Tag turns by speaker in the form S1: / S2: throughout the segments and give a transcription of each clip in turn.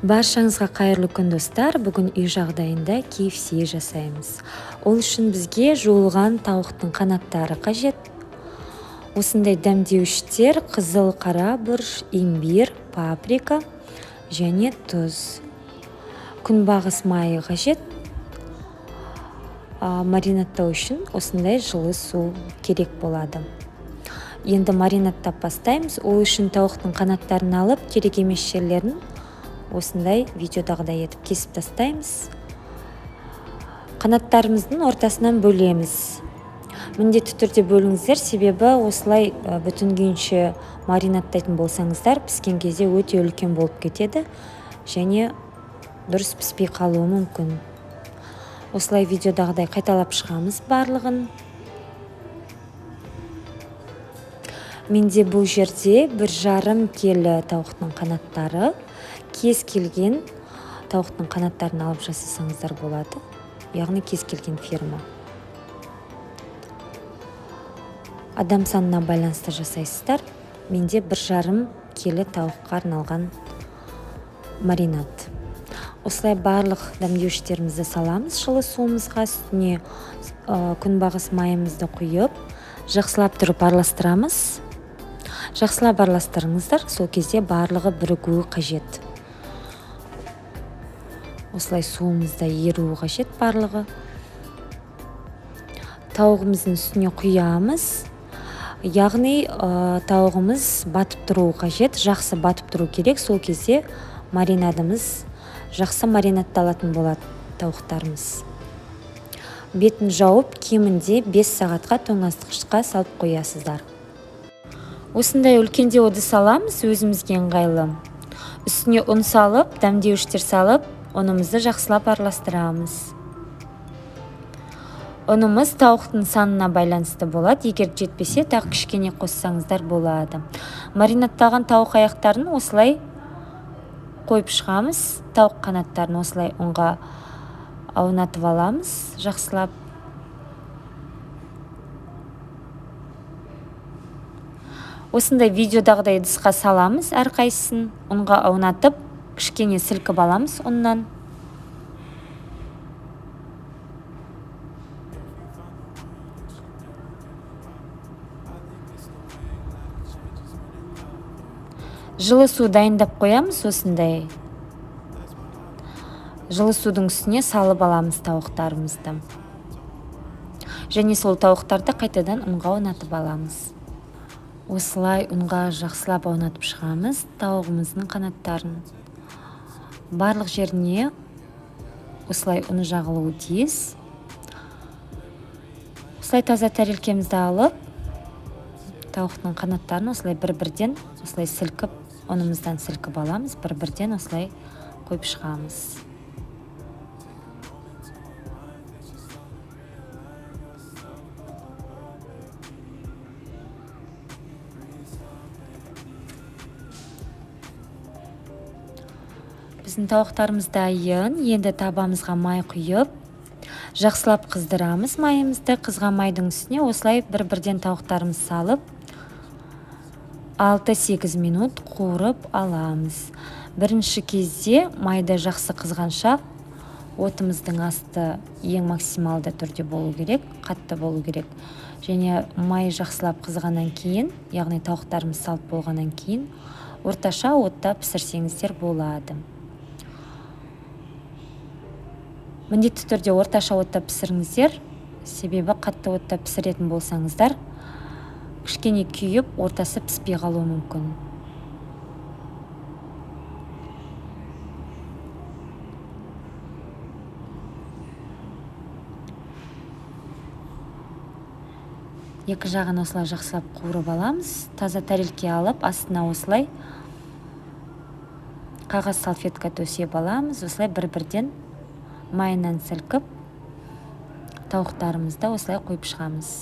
S1: Баршаңызға қайырлы күн, достар! Бүгін үй жағдайында KFC жасаймыз. Ол үшін бізге жуылған тауықтың қанаттары қажет. Осындай дәмдеуіштер: қызыл, қара бұрыш, имбирь, паприка және тұз. Күнбағыс майы қажет. Маринадтау үшін осындай жылы су керек болады. Енді маринадтап бастаймыз. Ол үшін тауықтың қанаттарын алып, керек емес жерлерін осындай видеодағыдай етіп кесіп тастаймыз. Қанаттарымыздың ортасынан бөлеміз. Міндетті түрде бөліңіздер, себебі осылай бүтін күйінше маринадтайтын болсаңыздар, піскен кезде өте үлкен болып кетеді және дұрыс піспей қалуы мүмкін. Осылай видеодағыдай қайталап шығамыз барлығын. Менде бұл жерде 1,5 келі тауықтың қанаттары. Кез келген тауықтың қанаттарын алып жасасаңыздар болады, яғни кез келген фирма. Адам санына байланысты жасайсыздар. Менде 1,5 келі тауыққа арналған маринад. Осылай барлық дәмдеуіштерімізді саламыз жылы суымызға, үстіне күнбағыс майымызды құйып, жақсылап тұрып араластырамыз. Жақсылап араластырыңыздар, сол кезде барлығы бірігуі қажет. Осылай суымызда еруі қажет барлығы. Тауығымыздың үстіне құямыз. Яғни, тауығымыз батып тұруы қажет, жақсы батып тұру керек. Сол кезде маринадымыз жақсы маринадталатын болады тауықтарымыз. Бетін жауып, кемінде 5 сағатқа тоңазытқышқа салып қоясыздар. Осындай үлкендеу ыдыс аламыз, өзімізге ыңғайлы. Үстіне ұн салып, дәмдеуіштер салып, ұнымызды жақсылап араластырамыз. Ұнымыз тауықтың санына байланысты болады. Егер жетпесе, тағы кішкене қоссаңыздар болады. Маринадталған тауық аяқтарын осылай қойып шығамыз. Тауық қанаттарын осылай ұнға аунатып аламыз жақсылап. Осындай видеодағыдай ыдысқа саламыз әрқайсысын, ұнға аунатып, кішкене сілкіп аламыз ұннан. Жылы су дайындап қоямыз осындай. Жылы судың үстіне салып аламыз тауықтарымызды. Және сол тауықтарды қайтадан ұнға аунатып аламыз. Осылай ұнға жақсылап аунатып шығамыз тауығымыздың қанаттарын. Барлық жеріне осылай ұны жағылуы тиіс. Осылай таза тәрелкемізді алып, тауықтың қанаттарын осылай бір-бірден осылай сілкіп, ұнымыздан сілкіп аламыз, бір-бірден осылай қойып шығамыз. Біздің тауықтарымыз дайын. Енді табамызға май құйып, жақсылап қыздырамыз майымызды. Қызған майдың үстіне осылай бір-бірден тауықтарымызды салып, 6-8 минут қуырып аламыз. Бірінші кезде майды жақсы қызғанша отымыздың асты ең максималды түрде болу керек, қатты болу керек. Және май жақсылап қызғаннан кейін, яғни тауықтарымыз салып болғаннан кейін, орташа отта пісірсеңіздер болады. Міндетті түрде орташа отта пісіріңіздер, себебі қатты отта пісіретін болсаңыздар, кішкене күйіп, ортасы піспей қалуы мүмкін. Екі жағын осылай жақсылап қуырып аламыз. Таза тәрелке алып, астына осылай қағаз салфетка төсеп аламыз. Осылай бір-бірден майынан сілкіп, тауықтарымызды осылай қойып шығамыз.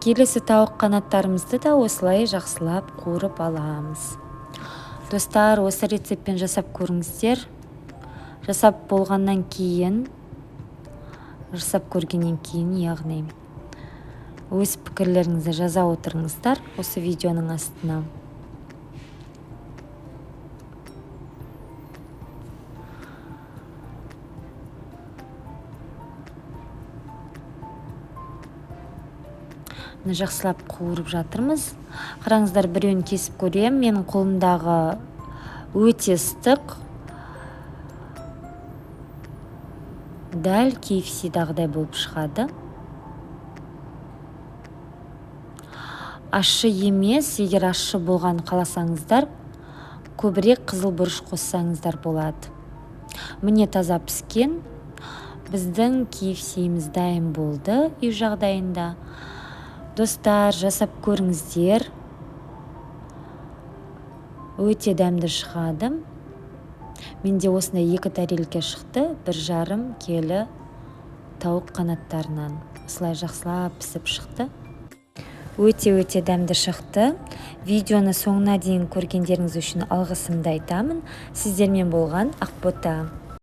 S1: Келесі тауық қанаттарымызды да осылай жақсылап қуырып аламыз. Достар, осы рецептпен жасап көріңіздер. Жасап болғаннан кейін, жасап көргеннен кейін, яғни Өз пікірлеріңізді жаза отырыңыздар осы видеоның астына. Міне, жақсылап қуырып жатырмыз. Қараңыздар, біреуін кесіп көремін. Менің қолымдағы өте ыстық. Дәл KFC-дағыдай болып шығады. Ащы емес, егер ащы болған қаласаңыздар, көбірек қызыл бұрыш қоссаңыздар болады. Міне, таза піскен біздің KFC-іміз дайын болды үй жағдайында. Достар, жасап көріңіздер. Өте дәмді шығады. Менде осындай 2 тарелка шықты, 1,5 келі тауық қанаттарынан. Осылай жақсылап пісіп шықты. Өте-өте дәмді шықты. Видеоны соңына дейін көргендеріңіз үшін алғысымды айтамын. Сіздермен болған Ақбота.